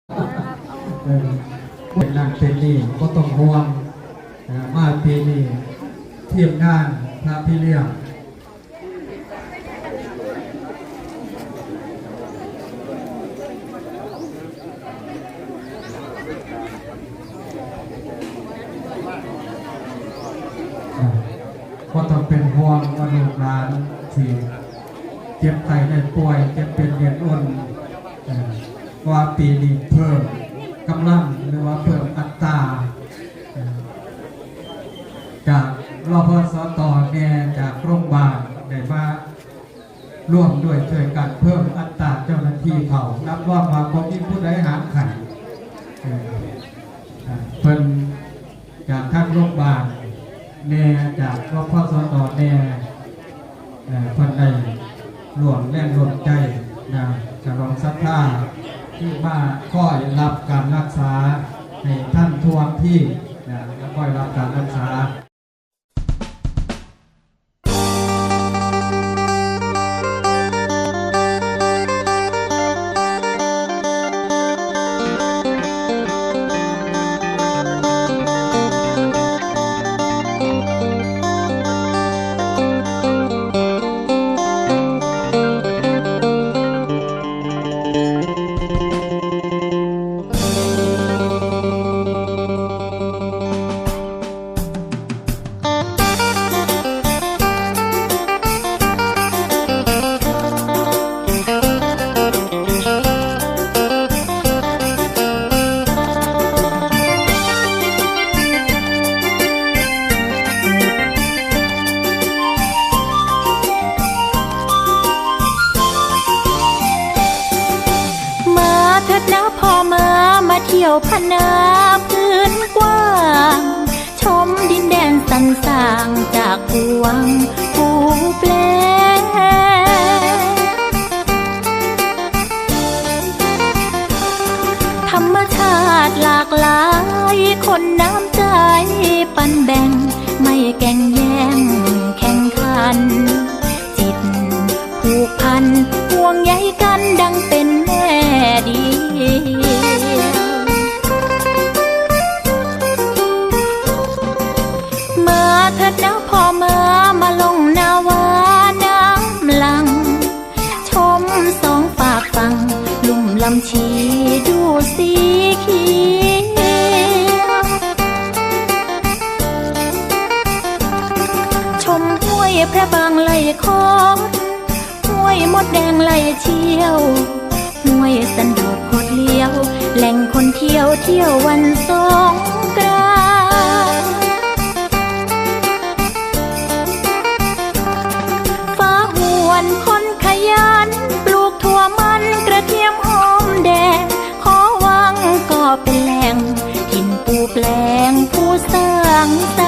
ເອີ ເປັນນັ້ນເປັນນີ້ ບໍ່ຕ້ອງຫ່ວງ. ເອີ ມາປີນີ້ ທີມງານພະພີ່ລ້ຽງ ບໍ່ຕ້ອງເປັນຫ່ວງວ່າລູກຫຼານຊິເຈັບໄຂ້ໄດ້ປ່ວຍ ເຈັບເປັນວຽນອຸ່ນ. ເອີ ວ່າປີນີ້ເພີ່ມກຳລັງ ຫຼືວ່າເພີ່ມອັດຕາ ເອີ ຈາກ ລພສຕ ແດ່ ຈາກໂຮງບານ ໄດ້ມາ ຮ່ວມດ້ວຍຊ່ວຍກັນເພີ່ມອັດຕາເຈົ້າໜ້າທີ່ເຂົ້າ ຮັບຮອງວ່າບໍ່ມີຜູ້ໃດຫາງໄຂ້. ເອີ ເພິ່ນຈາກທາງໂຮງບານແດ່ ຈາກ ລພສຕ ແດ່ ເພິ່ນໄດ້ຮ່ວມແຮງຮ່ວມໃຈນະ ສະໜອງສັດທາທີ່ມາຄອຍຮັບການຮັກສາໃຫ້ທັນທ່ວງທີນະ ແລະ ຄອຍຮັບການຮັກສາ. ມາເຖີດນະພໍ່ມາ ມາທ່ຽວພະນາພື້ນກວ້າງ ຊົມດິນແດນສັນສ້າງຈາກກວາງພູແປ. ທຳມະຊາດຫຼາກຫຼາຍ ຄົນນ້ຳໃຈປັນແບ່ງ ໄມ່ແກ່ງແຍ່ງແຂ່ງຂັນ ຈິດຜູກພັນ ຫ່ວງໃຍກັນດັ່ງເປັນແມ່ດຽວ. ມາເທີດນະພໍ່ມາ ມາລົງນາວານ້ຳຫຼັ່ງ ຊົມສອງຟາກຝັ່ງ ລຸ່ມລຳຊີດູສີຂຽວ ຊົມຫ້ວຍພະບາງໄຫຼຄອດ ຫ້ວຍມົດແດງໄຫຼທ່ຽວ ຫ້ວຍສັນໂດດຄອດລ້ຽວ ແຫຼ່ງຄົນທ່ຽວ ທ່ຽວວັນສົງການ. ຟ້າຫວນຄົນຂະຫຍັນ ປູກຖົ່ວມັນກະທຽມຫອມແດງ ຂໍຫວັງກໍເປັນແຫຼ່ງ ຖິ່ນປູແປງຜູ້ສ້າງສ